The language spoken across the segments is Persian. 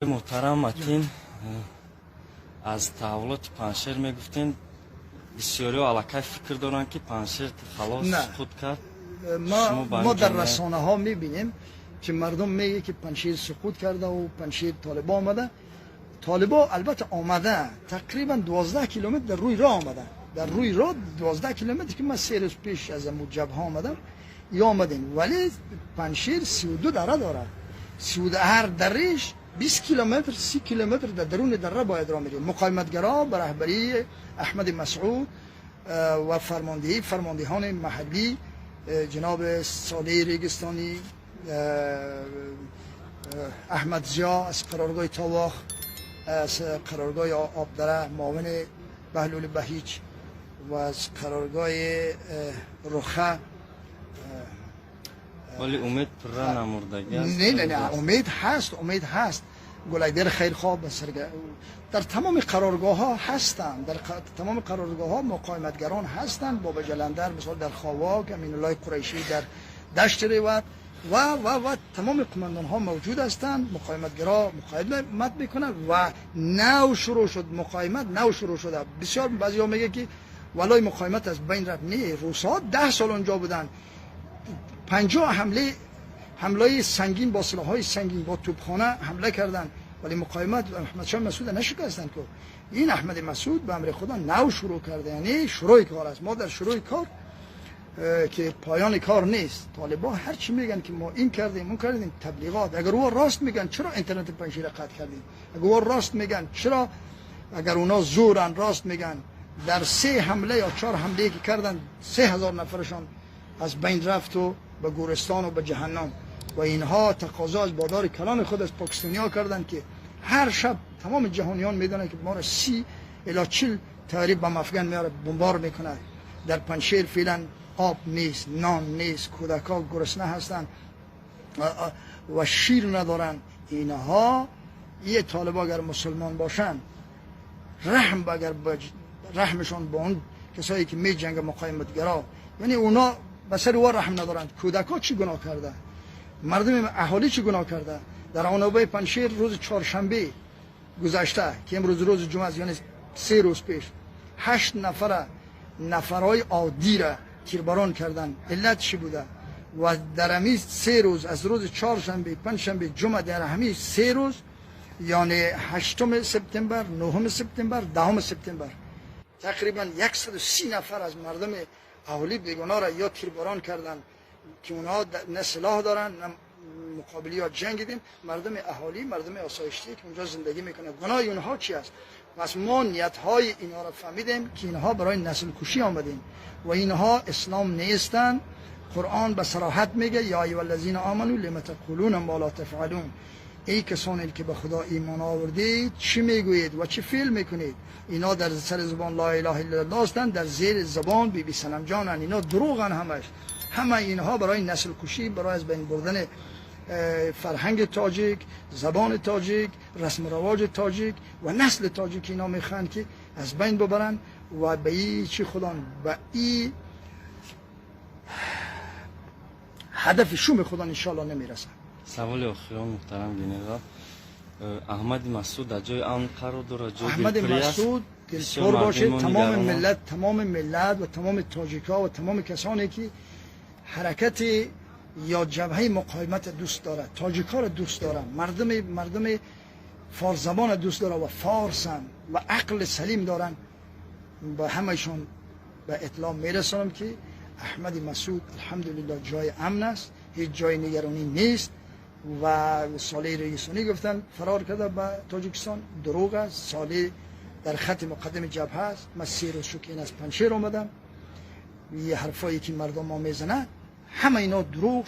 محترم متین، از تحولات پنجشیر میگفتین. بسیاری аллакай فکر دارن که پنجشیر خلاص سقوط کرد. ما در رسانه ها میبینیم که مردم میگه که پنجشیر سقوط کرده و پنجشیر طالبا آمده. طالبا البته آمده، تقریبا 12 کیلومتر در روی راه آمده، در روی راه 12 کیلومتر که من 3 روز پیش از امو جبهه آمدم یا آمدیم. ولی پنجشیر 32 دره داره، 32 هر درش 20 کیلومتر 30 کیلومتر در درون دره باید راه میریم. مقاومتگرا به رهبری احمد مسعود و فرماندهان محلی جناب صالح ریگستانی، احمد ضیا از قرارگاه تاواخ، از قرارگاه آبدره معاون بهلول بهیج و از قرارگاه رخه. ولی امید پر نمردگی است. نه نه نه، امید هست، امید هست. گلایدر خیرخواه در تمام قرارگاه ها هستند، در تمام قرارگاه ها مقاومتگران هستند. بابا جلندر مثلا در خواک، امین الله قریشی در دشت ریوت و و و تمام قماندان ها موجود هستند. مقاومتگرا مقاومت میکنن و نو شروع شد مقاومت، نو شروع شده. بسیار بعضیا میگه که ولای مقاومت از بین رفت. نه، روس‌ها 10 سال اونجا بودن، 50 حمله سنگین با سلاح‌های سنگین با توپخانه حمله کردن، ولی مقاومت احمد شاه مسعود نشکستند که این احمد مسعود به امر خدا نو شروع کرده، یعنی شروع کار است. ما در شروع کار که پایان کار نیست. طالبا هر چی میگن که ما این کردیم اون کردیم، تبلیغات. اگر او راست میگن چرا اینترنت پنجشیر قطع کردیم؟ اگر او راست میگن چرا، اگر اونا زورن راست میگن، در 3 حمله یا 4 حمله که کردن 3000 نفرشان از بین رفت و به گورستان و به جهنم. و اینها تقاضا از بادار کلان خود از پاکستانیا کردن که هر شب تمام جهانیان میدونن که ما را 30 الی 40 تحریب بم افغان میاره بمبار میکنه. در پنجشیر فعلا آب نیست، نان نیست، کودکا گرسنه هستند و شیر ندارن. اینها یه طالبا اگر مسلمان باشن، رحم اگر رحمشون با اون کسایی که می جنگ مقاومتگرا، یعنی اونا به سر او رحم ندارند. کودکا چی گناه کرده؟ مردم اهالی چی گناه کرده؟ در آنوبه پنجشیر روز چهارشنبه گذشته که امروز روز جمعه است، یعنی 3 روز پیش، 8 نفرهای عادی را تیرباران کردن. علت چی بوده؟ و در همین 3 روز، از روز چهارشنبه، پنجشنبه، جمعه، در همین 3 روز، یعنی 8 سپتامبر، 9 سپتامبر، 10 سپتامبر، تقریبا 130 نفر از مردم اهالی بیگناه را یا تیرباران کردن که اونها نه سلاح دارن نه مقابلی یا جنگیدیم. مردم اهالی، مردم آسایشتی که اونجا زندگی میکنه، گناه اونها چی است؟ پس ما نیت‌های اینها را فهمیدیم که اینها برای نسل کشی آمدیم و اینها اسلام نیستن. قرآن به صراحت میگه یا ایها الذین آمنوا لم تقولون ما لا تفعلون، ای کسانی که به خدا ایمان آوردید چی میگویید و چی فعل میکنید؟ اینا در سر زبان لا اله الا الله هستند، در زیر زبان بی بی سنم جانن. اینا دروغن همش. همه اینها برای نسل کشی، برای از بین بردن فرهنگ تاجیک، زبان تاجیک، رسم و رواج تاجیک و نسل تاجیک اینا میخوان که از بین ببرن و به ای چی خودان، به ای هدف شوم خودان انشالله نمیرسن. سوال آخران محترم گنرال، احمد مسعود در جای امن قرار داره؟ جای احمد مسعود دلپر باشه. تمام ملت، تمام ملت و تمام تاجیکا و تمام کسانی که حرکت یا جبهه مقاومت دوست داره، تاجیکا را دوست داره، مردم فارس زبان دوست داره و فارسن و عقل سلیم دارن، با همشون به اطلاع میرسانم که احمد مسعود الحمدلله جای امن است، هیچ جای نگرانی نیست. و صالح رئیسانی گفتن فرار کرده به تاجیکستان، دروغ است. صالح در خط مقدم جبهه است. من 3 روز شو که این از پنجشیر آمدم، یه حرفایی که مردم ما میزنه همه اینا دروغ،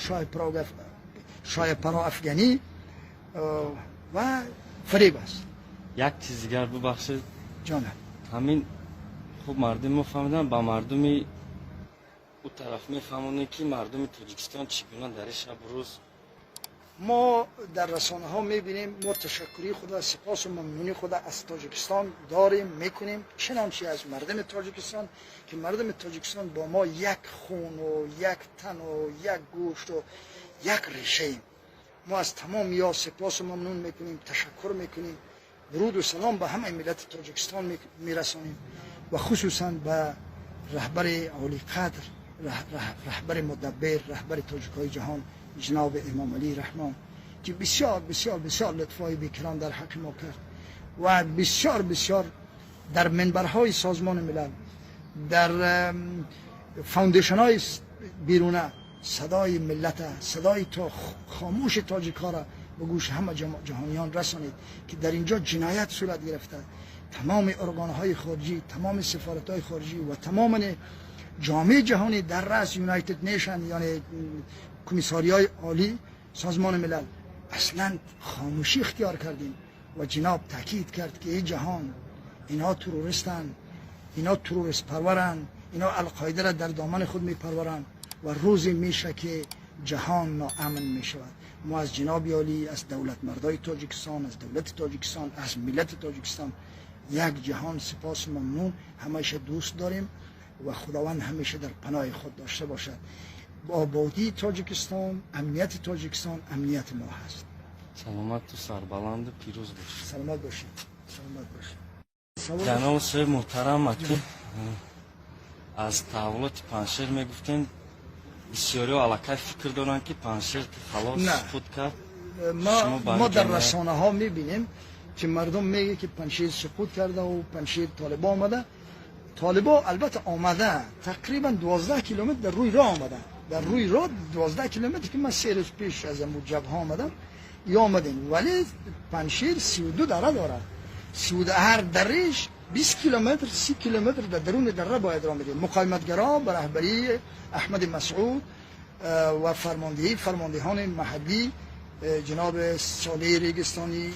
شای پرا افغانی و فریب است. یک چیز دیگر ببخشید جانم، همین خوب مردم ما فهمیدن، با مردم او طرف میفهمونه که مردم تاجیکستان چگونه در شب روز. ما در رسانه ها میبینیم، ما تشکری خدا، سپاس و ممنونی خدا از تاجیکستان داریم میکنیم، چنانچه از مردم تاجیکستان که مردم تاجیکستان با ما یک خون و یک تن و یک گوشت و یک ریشه ایم. ما از تمام یا سپاس و ممنون میکنیم، تشکر میکنیم، درود و سلام به همه ملت تاجیکستان میرسانیم و خصوصا به رهبر عالی قدر، رهبر مدبر، رهبر تاجیک‌های جهان جناب امام علی رحمان که بسیار بسیار بسیار لطفای بیکران در حق ما کرد و بسیار بسیار در منبرهای سازمان ملل، در foundation های بیرونه صدای ملت، صدای تا خاموش تاجیک‌ها را به گوش همه جهانیان رسانید که در اینجا جنایت صورت گرفته. تمام ارگان‌های خارجی، تمام سفارت‌های خارجی و تمام جامعه جهانی در رأس United Nation، یعنی کمیساریای عالی سازمان ملل، اصلا خاموشی اختیار کردیم و جناب تاکید کرد که ای جهان، اینا تروریستن، اینا تروریست پرورن، اینا القاعده را در دامن خود میپرورن و روزی میشه که جهان ناامن میشود. ما از جناب عالی، از دولت مردای تاجیکستان، از دولت تاجیکستان، از ملت تاجیکستان یک جهان سپاس ممنون، همیشه دوست داریم و خداوند همیشه در پناه خود داشته باشد. آبادی تاجیکستان، امنیت تاجیکستان امنیت ما هست. سلامت و سربلند و پیروز باشید. سلامت باشید. سلامت باشید. جناب صاحب محترم، که از تحولات پنجشیر میگفتین، بسیاری аллакай فکر دارن که پنجشیر خلاص سقوط کرد. ما در رسانه ها میبینیم که مردم میگه که پنجشیر سقوط کرده و پنجشیر طالبا آمده. طالبا البته آمده، تقریبا 12 کیلومتر در روی راه آمده، در روی راه 12 کیلومتر که من 3 روز پیش از امو جبهه آمدم یا آمدیم، ولی پنجشیر 32 دره داره، 32 هر درش 20 کیلومتر 30 کیلومتر در درون دره باید راه میدیم. مقاومتگرا به رهبری احمد مسعود و فرماندهی فرماندهان محلی جناب صالح ریگستانی،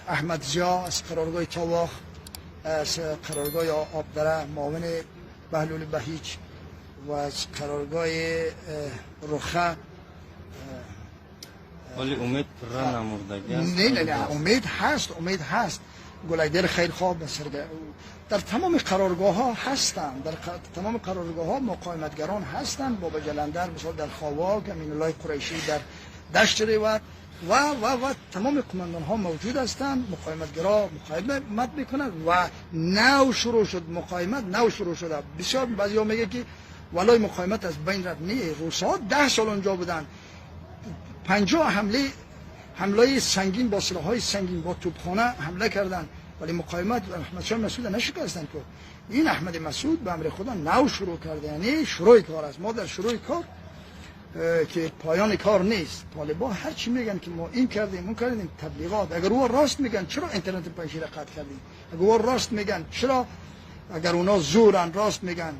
احمد ضیا از قرارگاه تاواخ، از قرارگاه آبدره معاون بهلول بهیچ و از قرارگاه رخه. ولی امید پر نمردگی است. نه نه نه، امید هست، امید هست. گلیدر خیرخواه در تمام قرارگاه ها هستند، در تمام قرارگاه ها مقاومتگران هستند. بابا جلندر مثلا در خواک، امین الله قریشی در دشت ریور و و و تمام قماندان ها موجود هستند. مقاومتگرا مقاومت میکنند و نو شروع شد مقاومت، نو شروع شده. بسیار بعضیا میگه که ولای مقاومت از بین رفت. نه، روس‌ها 10 سال اونجا بودن، 50 حمله سنگین با سلاح‌های سنگین با توپخانه حمله کردن، ولی مقاومت احمد شاه مسعود نشکستن که این احمد مسعود به امر خدا نو شروع کرده، یعنی شروع کار است. ما در شروع کار که پایان کار نیست. طالبا هر چی میگن که ما این کردیم اون کردیم، تبلیغات، اگر او راست میگن چرا اینترنت پنجشیر قطع کردیم؟ اگر او راست میگن چرا، اگر اونا زورن راست میگن،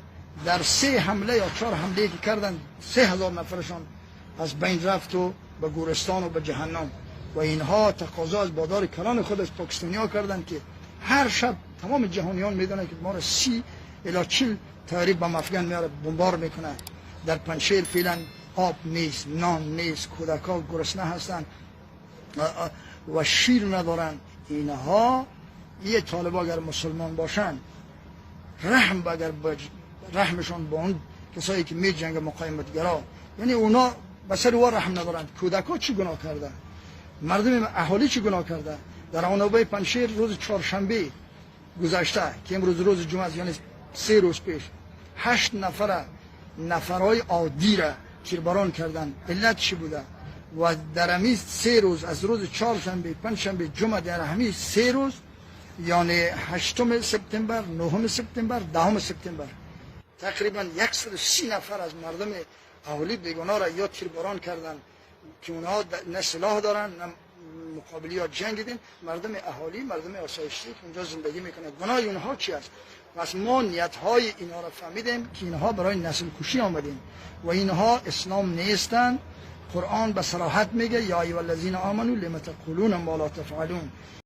در 3 حمله یا 4 حمله که کردن 3000 نفرشان از بین رفت و به گورستان و به جهنم. و اینها تقاضا از بادار کلان خود از پاکستانیا کردن که هر شب تمام جهانیان میدونن که ما را 30 الی 40 طیاره بم افغان میاره بمبار میکنه. در پنجشیر فعلا آب نیست، نان نیست، کودکا گرسنه هستن و شیر ندارن. اینها یه طالبا اگر مسلمان باشن، رحم اگر رحمشون با اون کسایی که می جنگ مقاومتگرا، یعنی اونا به سر او رحم ندارن. کودکا چی گناه کردن؟ مردم اهالی چی گناه کردن؟ در آنابه پنجشیر روز چهارشنبه گذشته که امروز روز جمعه است، یعنی 3 روز پیش، 8 نفرهای عادی را تیرباران کردن. علت چی بوده؟ و در همین 3 روز، از روز چهارشنبه، پنجشنبه، جمعه، در همین 3 روز، یعنی 8 سپتامبر، 9 سپتامبر، 10 سپتامبر، تقریبا 130 نفر از مردم اهالی بیگناه را یا تیرباران کردن که اونها نه سلاح دارن نه مقابلی یا جنگیدن. مردم اهالی، مردم آسایشی که اونجا زندگی میکنه، گناه اونها چی است؟ پس ما نیت‌های اینها را فهمیدیم که اینها برای نسل کشی آمدیم و اینها اسلام نیستن. قرآن به صراحت میگه یا ایها الذین آمنوا لم تقولون ما لا تفعلون.